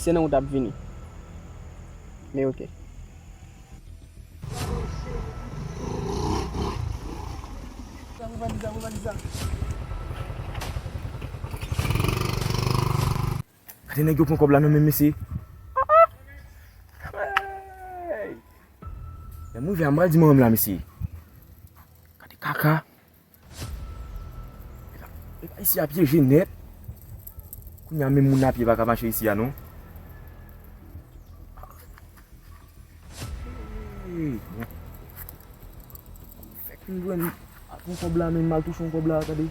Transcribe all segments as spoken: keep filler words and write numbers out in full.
Se nan wout ap vini. Men oke. Gade nèg yo pran kòb la nan men mesye. Lè m rive a, m pral di manman m la, mesye. Gade kaka. Epa, epa isi a pyeje nèt. Kounye a menm moun a pye pa ka mache isi a non. Hey, bon. Fèk m jwenn ak yon kòb la, men m al touche yon kòb la, tande.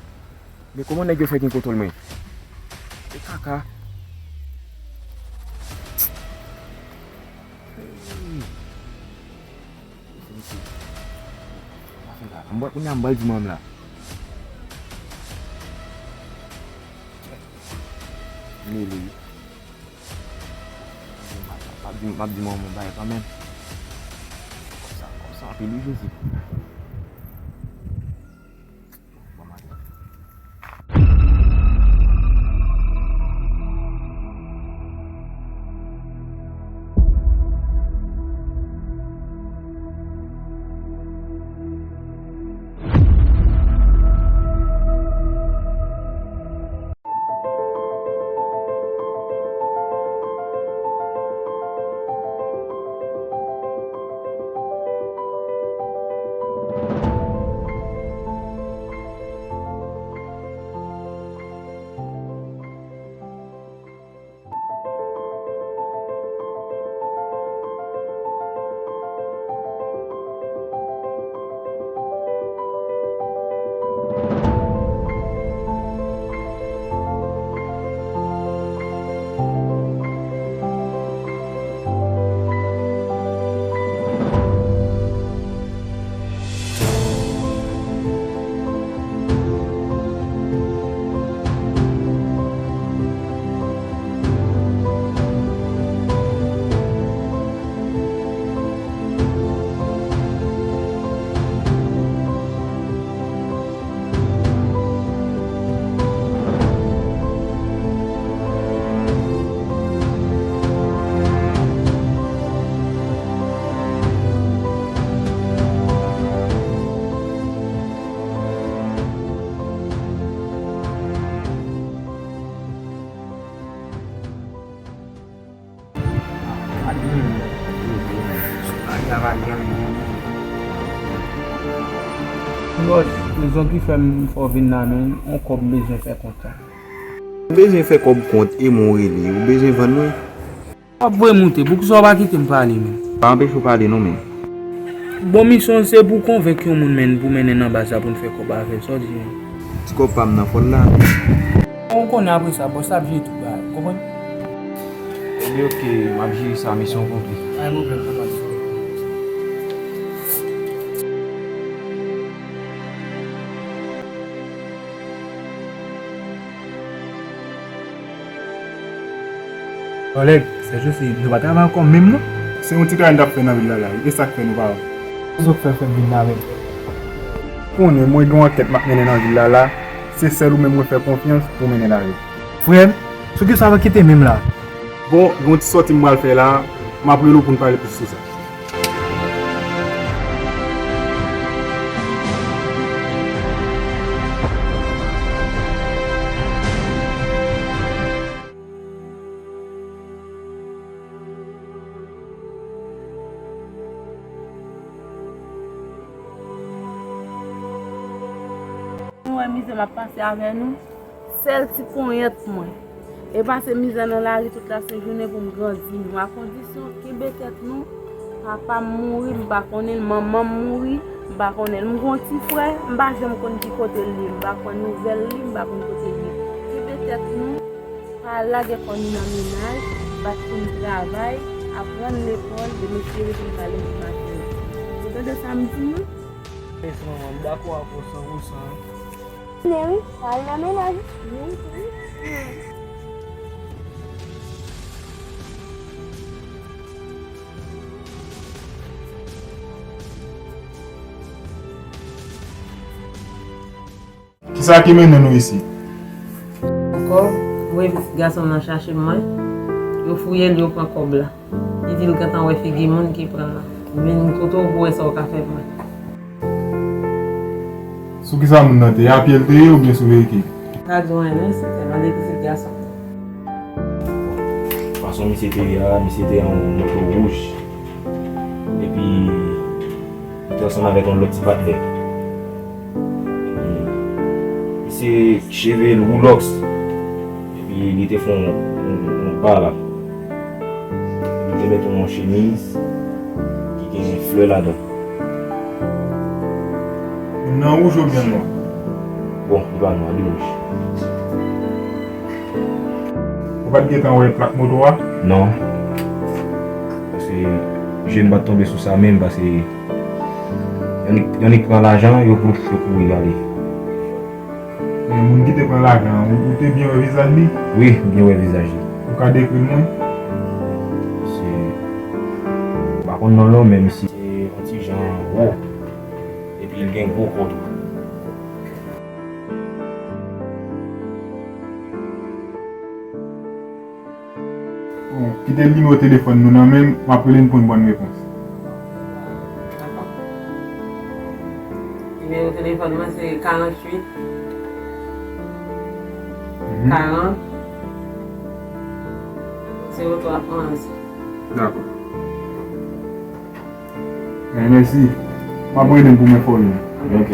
Men kòman nèg yo fè gen kontwòl mwen? E kaka. Hey. Sa fè la. M bwè kounye a m bal di manm la. Mele wi. M ap di, m ap di manman bagay kanmenm. Kòb sa, kòb sa anpil wi Jezi. Lòt rezon ki fè m fè w vin la, men yon kòb m bezwen fè kont la. M bezwen fè kòb kont e mwen w rele, ou bezwen vann mwen? W ap voye moute, poukisa w pa kite m pale, men? Pa anpeche w pale non, men. Bon, misyon se pou konvenk yon moun, men, pou mennen nan baz la pou n fè kòb avè l, sa w di, men? Ti kòb pa m nan fò l la. Bon, ou konnen apre sa, bòs la ap jere tout bagay, ou konprann? Ebyen, oke, m ap jere sa, misyon akonpli. Pa gen pwoblèm, papa. Kòlèg, sèjousi, nou pa travay ankò menm non. Se yon ti travay n t ap fè nan vil la la wi, e sa k fè nou pa wè. Sa w fè fè m vin la menm? Konnen mwen gen yon ankèt m ap mennen nan vil la la, se sèl ou menm mwen fè konfyans pou mennen l avè m. Frè m, sou kisa w kite menm la? Bon, gen yon ti sòti m pral fè la, m ap rele w pou n pale plis sou sa. Nou wè mizè m ap pase avè nou, sèl ti ponyèt mwen. E pase mizè nan lari tout lasent jounen pou m grandi nou. Akondisyon kenbe tèt nou, papa m mouri, m pa konnen l, manman m mouri, m pa konnen l. M gen yon ti frè, m pa janm konn ki kote l ye, m pa pran nouvèl li, m pa konn kote l ye. Kenbe tèt nou, pa lage kò nou nan mennaj, bat pou n travay, aprann lekòl, demen cheve pou n pale pou maten. Ou tande sa m di nou? Mèsi manman, m dakò ak ou san pou san. Vini wi, al nan mennaj. Kisa ki mennen nou isi? Ankò, m voye pitit gason m nan chache m mwen. Yo fouye l, yo pran kòb la. Li di l gentan wè figi moun ki pran l la. Men kote w pou wè sa w ka fè pou mwen? Sou kisa moun nan te ye? A pye l te ye oubyen sou veyikil? Pa di w anyen non, se tèlman depi se gason. Fason misye te ye a, misye te an moto wouj. Epi, li te ansanm avèk yon lòt ti patnè. Epi, misye cheve l woulòks. Epi, li te fè yon, yon, yon ba la. Li te mete yon chemiz ki gen flè ladan. Moun nan wouj oubyen nwa? Bon, li pa nwa, li wouj. Ou pa t gentan wè plak moto a? Non. Paske je m pa t tonbe sou sa menm, paske y annik, y annik pran lajan, yo pran, yo kouri ale. Men moun ki te pran lajan an, ou, ou te byen wè vizaj li? Wi, m byen wè vizaj li. Ou ka dekri l mwen? Se, m pa konn non l non, men misye se yon ti jan wo. Epi l gen gwo kò tou. Bon, kite nimewo telefòn nou nan men m, m ap rele n pou n ban n repons. Dakò. Nimewo telefòn mwen se karanntuit, mhm, karant, zewo twa, onz. Dakò. Men mèsi. M ap rele n pou m enfòme w. Ok.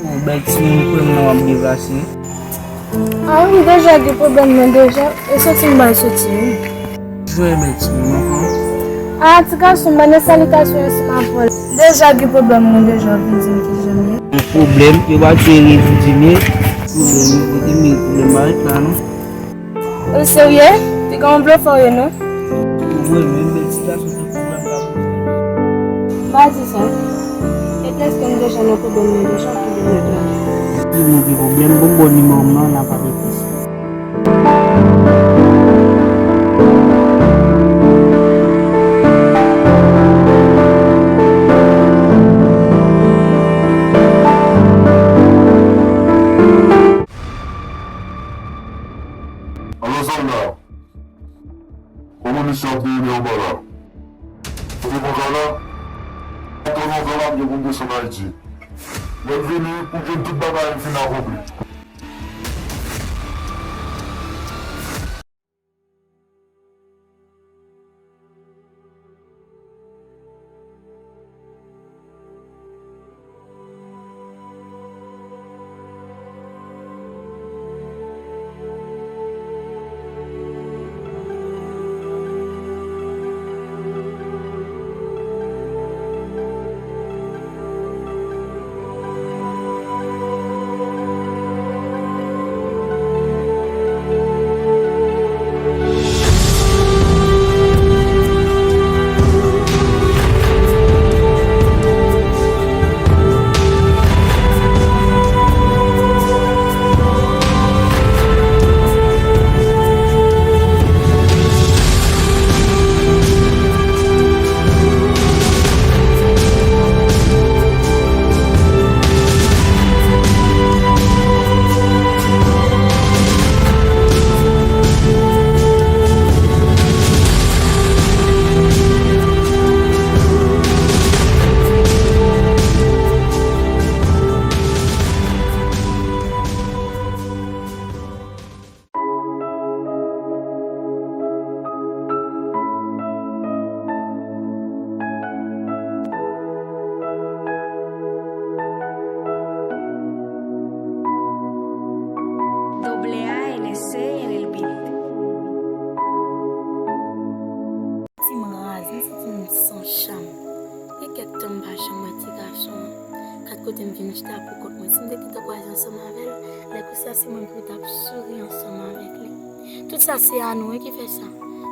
Ou bèl timoun, kwè m nan w ap deplase. A, m deja gen pwoblèm mwen deja. E soti m bay soti wi. Jwe bèl timoun ankò. A, ti gason, ban nan salitasyon ansanm avè l. Deja gen pwoblèm mwen deja, w vin di m kijan m ye. Gen pwoblèm, yo pa dwe revin di m ye. Pwoblèm, yo kote m ye, pwoblèm pa ret la non. Ou serye? Piga yon blofè w ye non. Ou wè menm bèl ti gason. Pa di sa. E èske m deja nan pwoblèm nan deja pou li mèt la? Si nou gen pwoblèm, bon, bon nimewo m nan, n ap pale plis. Alo, sòlda. Kòman misye ap dewoule anba la? Kote Pankala? Antre nan van la, m gen pou m desann Ayiti. Lè m vini, pou m jwenn tout bagay m fin akonpli. Doble A N S en el beat. Santi m raze, santi m san cham. Gen kèk tan m pa janm wè ti gason an. Gad kote m vin chita pou kont mwen. Si m te gentan kwaze ansanm avè l, lè konsa se mwen ki t ap souri ansanm avèk li. Tout sa se Anou wi ki fè sa.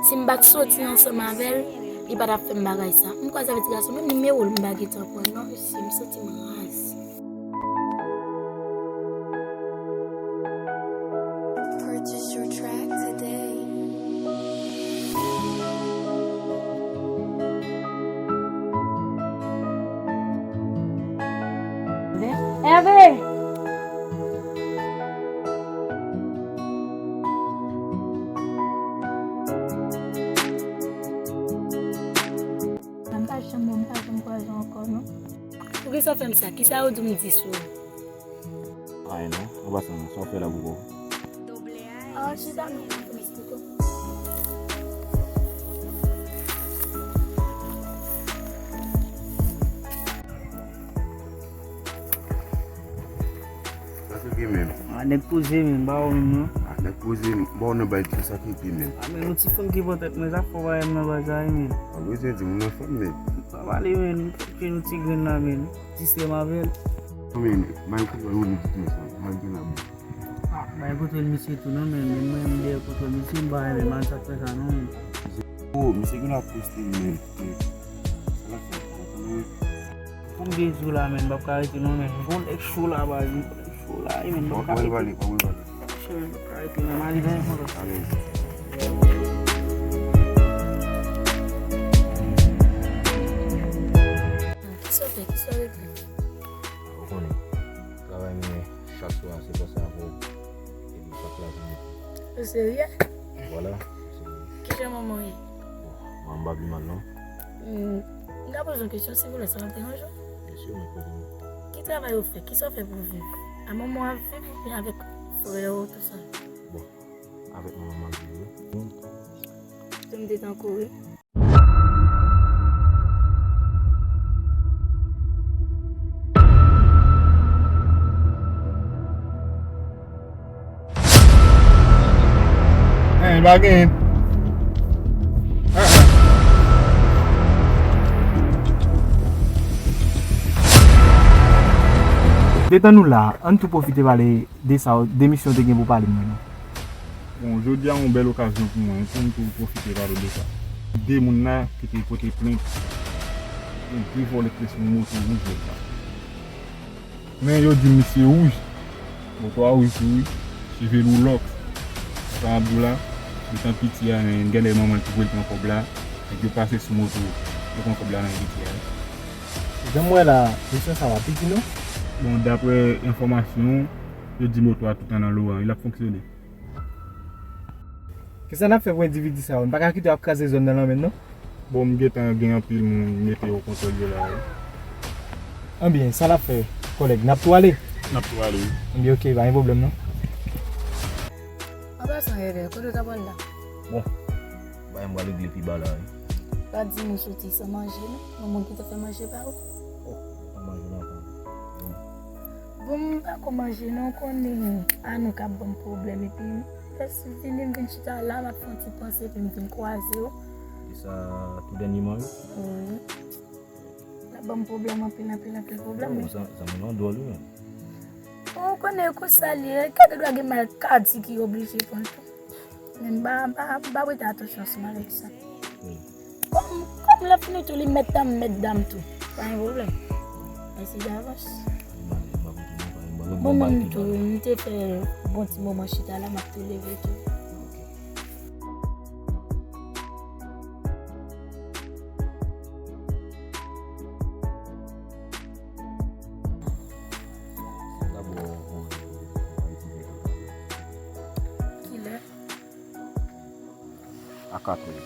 Si m pa t soti ansanm avè l, li pa t ap fè m bagay sa. M kwaze avèk ti gason, menm nimewo l m pa gentan pran non, mesye, m santi m raz. Purchase your track today. Hervé! M pa janm, m pa janm kwaze ankò non. Poukisa w fè m sa? Kisa yo di w m di sou ou? Anyen non, an pasan, sa w fè la pou kò w? Ah, chita non, m ap esplike w. Sa ki gen menm? Ah, nèg poze menm, ba ou menm non. Ah, nèg poze, ba ou nan bay sa ki gen menm. Ah, men yon ti fanm ki pran tèt mwen, sa fò bay m nan bagay menm. Pa bezwen di m nan fanm menm. Pa pale menm, fòk ke nou ti grenn la menm. Ti sè m avè l. Men, bay kote w di tout sa, bay gen la bon. Ah, bay kote l misye tou non, men, men mwen, m dèyè kote l misye, m pa renmen mal sa k fè sa non, men. Oh, misye gen la poste, men, men. Sa l ap fè, konprann, men. Pou m gen jou la, men, m p ap ka rete non, men. M gon nèg cho la, baz, m gon nèg cho la, wi, men, m p ap ka rete. Pale, pale, pale. Chè, m p ap ka rete non, m ale nan yon kontan. Kisa w fè? Kisa w regle? Ou konnen, travay mwen chak swa se panse avè w. Epi chak la vini. Ou serye? Vwala, m serye. Kijan manman w ye? Bon, manman m pa pi mal non. Hmm, m ka poze w yon kesyon, silvouplè, sa p ap deranje w? Byen si, mèt poze m. Ki travay ou fè? Kisa w fè pou w viv? A manman w ap viv oubyen avèk frè w, tout sa? Bon, avèk manman m ap viv wi. Tou m te tankou wi. Hein, pa gen. Ah, ah. Detan nou la, ann tou pwofite pale de sa, de misyon w te gen pou pale mwen nan. Bon, jodi a yon bèl okazyon pou mwen, pou m tou pwofite pale de sa. De moun la ki te pote plent pou de vòlè ki te sou moto wouj nèg la. Men yo di misye wouj, moto a wouj tou wi, cheve l ou lòks. Sa m ap di w la, detan piti a, men gen lè manman l ki voye l pran kòb la, nèg yo pase sou moto, yo pran kòb la nan piti a. Jan m wè la, misyon sa pa piti non. Bon, daprè enfòmasyon, yo di moto a toutan nan Loran, wi, l ap fonksyone. Kisa n ap fè pou endividi sa yo? Nou pa ka kite yo ap kraze zòn nan lanmè n non. Bon, m gentan gen anpil moun mete o kontwòl yo la wi. Anbyen, sa n ap fè, kòlèg? N ap tou ale? N ap tou ale wi. Anbyen, oke, pa gen pwoblèm non. An pasan, Hervé, kote w ta pral la? Bon, bagay m pral regle pi ba la wi. Pa di nou soti san manje non. Yon moun ki te fè manje ba ou? Oh, san manje non. Bon, m pa ko manje non, konnen Anou k ap ban m pwoblèm, epi lè s vini m vin chita la, m ap fè yon ti panse, epi m vin kwaze w. Di sa tou dènyèman wi? Wi. L ap ban m pwoblèm anpil, anpil, anpil pwoblèm. Oh, wi. Zanmi w an dwòl wi menm. Bon, ou konnen konsa l ye, kèlkeswa gen mal ka di ki oblije pran l tou. Men m pa, m pa, m pa prete atansyon ansanm avèk sa. Wi. Kòm, kòm l ap fini tou, li mèt dam, m mèt dam tou. Pa gen pwoblèm. Mèsi davans. Mwen menm tou, m te fè bon ti moman chita la, m ap tou leve tou. Kilè? A katrè.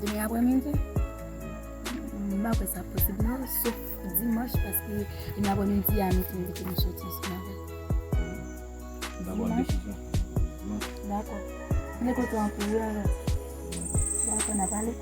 Demen aprèmidi? M pa kwè sa posib non, sof dimanch, paske demen aprèmidi a nou te envite nou soti ansanm avè l. Dimanch? Dakò. Men kote w an kouri alò? Dakò, n a pale.